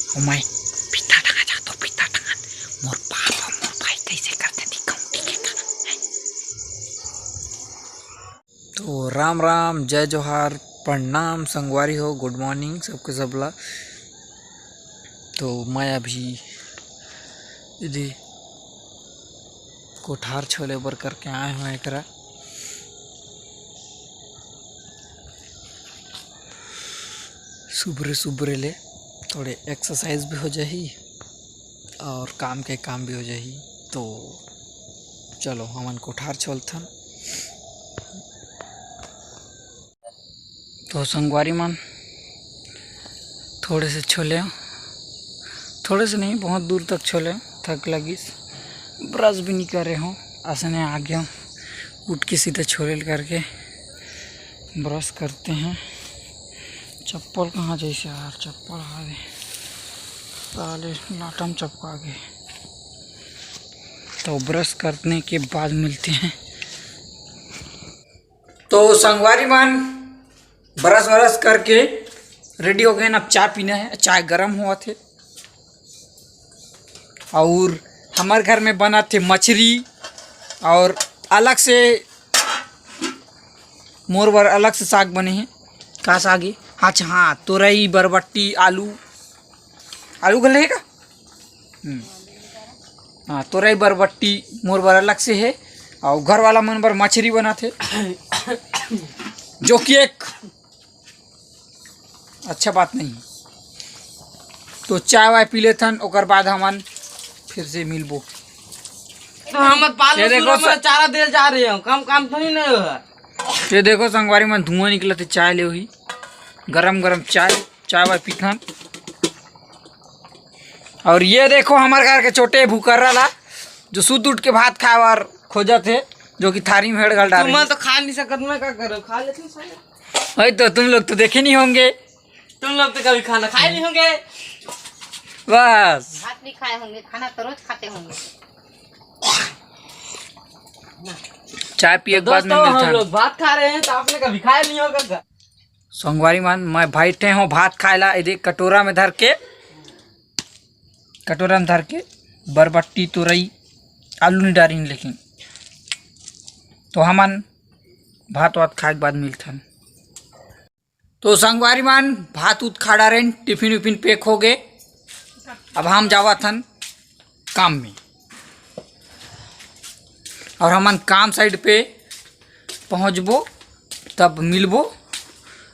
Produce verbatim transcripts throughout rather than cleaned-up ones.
Oh my, फीता टंगा जा, तो फीता टंगा। मोर बाप अउ मोर भाई कइसे करथे दिखाऊं, ठीक है का? तो राम राम, जय जोहार, प्रणाम संगवारी हो, गुड मॉर्निंग सबके सबला। तो मैं अभी इधर कोठार छोले बर करके आए हंव एकरा सुबरे सुबरे ले, थोड़े एक्सरसाइज भी हो जाही और काम के काम भी हो जाही। तो चलो हमन कोठार छोलथन। तो संगवारी मन, थोड़े से छोले, थोड़े से नहीं, बहुत दूर तक छोले, थक लगिस, ब्रश भी नहीं करे हंव, असने आ गया, उठ के सीधा छोले करके ब्रश करते हैं। चप्पल कहाँ जैसे यार, चप्पल आ गए, साले लाटम चपका गए। तो ब्रश करने के बाद मिलते हैं। तो संगवारी मन, ब्रश व्रश करके रेडी हो गए, अब चाय पीना है। चाय गरम हुआ थे और हमारे घर में बना थे मछली और अलग से मोर बर अलग से साग बने हैं। का साग है? अच्छा हाँ, तोरई, बरबट्टी, आलू। आलू घले है का? हम्म। हाँ, तोरई बरबट्टी मोर बर अलग से है और घर वाला मन बर मछली बना थे, जो कि एक अच्छा बात नहीं है। तो चाय वाय पी लेथन, ओकर बाद हमन फिर से मिलबो। तो हमर पाल ये देखो स- चारा देल जा रहे हो, कम काम तो नहीं नहीं हो। ये देखो संगवारी मन, धुआं निकलत हे चाय ले हुई, गरम गरम चाय, चाय वाय पीथन। और ये देखो हमर घर के छोटे भूकर्रा ला, जो सुत उठ के भात खाए बर खोजत हे, जो कि थारी में हेड़ घल डारे। मैं तो खा नहीं सकत, मैं का करूँ, खा लेते साले। भाई तो तुम लोग तो देखे नहीं होंगे। तुम लोग तो कभी खाना खाए नहीं होंगे। बस। भात नहीं खाए होंगे, खाना तो रोज खाते होंगे। चाय पिए के बाद में दोस्तों, हम लोग भात खा रहे हैं तो आपने कभी खाया नहीं होगा। संगवारी मन, मैं बैठे हंव भात खाए ला, ये देख कटोरा में धर के, कटोरा में धर के बरबट्टी, तोरई, आलू नहीं डारिन, लेकिन तो हमन भात वात खाए के बाद मिलथन। तो संगवारी मन, भात उत खा डारेन, टिफिन विफिन पैक हो गए। अब हम जावत हन काम में और हमन काम साइट पे पहुँचबो, तब मिलबो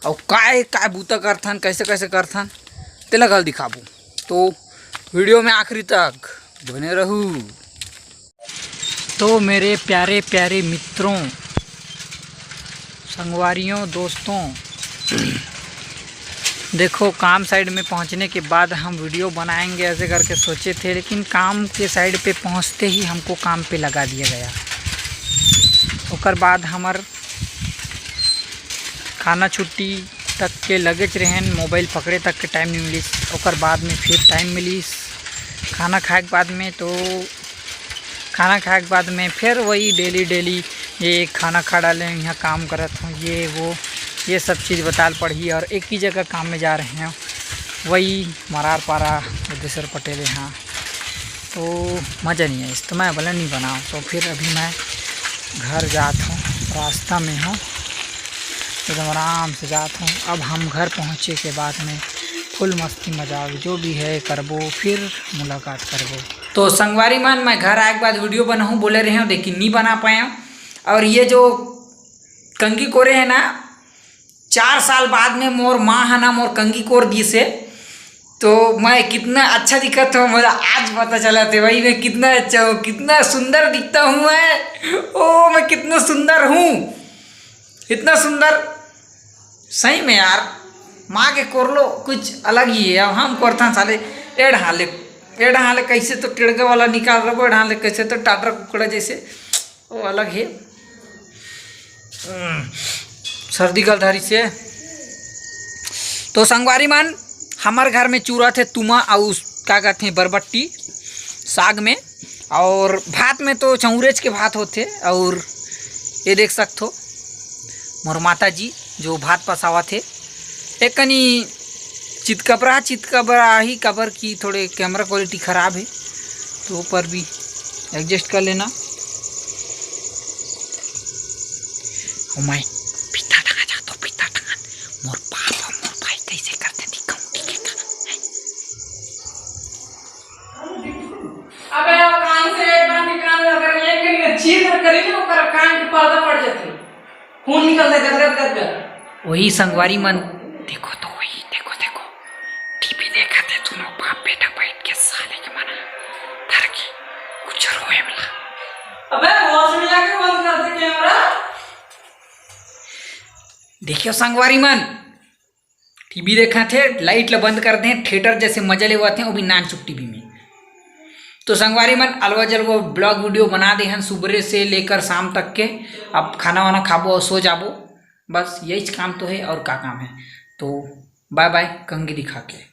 और काय काय बूता करथन, कैसे कैसे करथन, तेला घल दिखाबो। तो वीडियो में आखिरी तक बने रहू। तो मेरे प्यारे प्यारे मित्रों, संगवारियों, दोस्तों, देखो, काम साइट में पहुंचने के बाद हम वीडियो बनाएंगे ऐसे करके सोचे थे, लेकिन काम के साइट पे पहुंचते ही हमको काम पे लगा दिया गया। ओकर बाद हमर खाना छुट्टी तक के लगेच रहेन, मोबाइल पकड़े तक के टाइम नहीं मिलिस। ओकर बाद में फिर टाइम मिलिस खाना खाए के बाद में, तो खाना खाए के बाद में फिर वही डेली डेली ये खाना खा डाले, यहाँ काम करत हूँ, ये वो, ये सब चीज़ बताल पड़ही। और एक ही जगह काम में जा रहे हैं, वही मरार पारा, बुद्धेश्वर पटेल यहाँ, तो मज़ा नहीं आइस, तो मैं बोला नहीं बनाओ। तो फिर अभी मैं घर जात हूँ, रास्ता में हूँ, एकदम आराम से जात हूँ। अब हम घर पहुँचे के बाद में फुल मस्ती मजाक जो भी है करबो, फिर मुलाकात करबो। तो संगवारी मन, मैं घर आए के बाद वीडियो बनाऊँ बोले रहे हूँ, लेकिन नहीं बना पाया। और ये जो कंघी कोरे है ना, चार साल बाद में मोर माँ है ना, मोर कंघी कोर दिस हे, तो मैं कितना अच्छा दिखत हूँ, मुझे आज पता चला थे भाई, मैं कितना अच्छा हूँ, कितना सुंदर दिखता हूँ मैं। ओ, मैं कितना सुंदर हूँ, इतना सुंदर। सही में यार, माँ के कोरलो कुछ अलग ही है। अब हम कोरथन साले एड़ हाले, एड़ हाले कैसे तो टेड़गा वाला निकाल रहो, एड़ हाले कैसे तो टाटरा कुकड़ा जैसे, वो अलग है। हम्म, सर्दी गल धरी से। तो संगवारी मन, हमर घर में चूरा थे तुमा अउ का कहते हैं बरबट्टी साग में, और भात में तो चौरेच के भात होथे। और ये देख सकथो मोर माता जी जो भात पसावा थे, एक कनी चितकबरा, चितकबरा ही, काबर कि थोड़े camera quality खराब है, तो पर भी adjust कर लेना। ओ माय, फीता टंगा जा तो फीता टंगा। मोर बाप और मोर भाई कैसे करते दिखाऊं, ठीक है का? अबे, वो कान से एक बार निकाल, अगर एक मिनट चीर कर करी ना, ओकर कान के पर्दा पड़ जाती। खून निकलता है, गदगद, गदगद। वही संगवारी मन, देखो तो वही, देखो, देखो, टीवी देखत हे दोनों बाप बेटा बैठ के, साले के मना धर के कुछ रोए वाला। अबे, होश में आके बंद कर दे camera। देखियो संगवारी मन, टीवी देखत हे, light ला बंद कर दे, theatre जैसे मजा लेवत हे, वो भी नानचुक टीवी में। तो संगवारी मन, अलवा जलवा vlog video बना दे हन सुबह से लेकर शाम तक के। अब खाना वाना खाबो और सो जाबो, बस यही काम तो है, और का काम है। तो bye bye, कंघी दिखा के।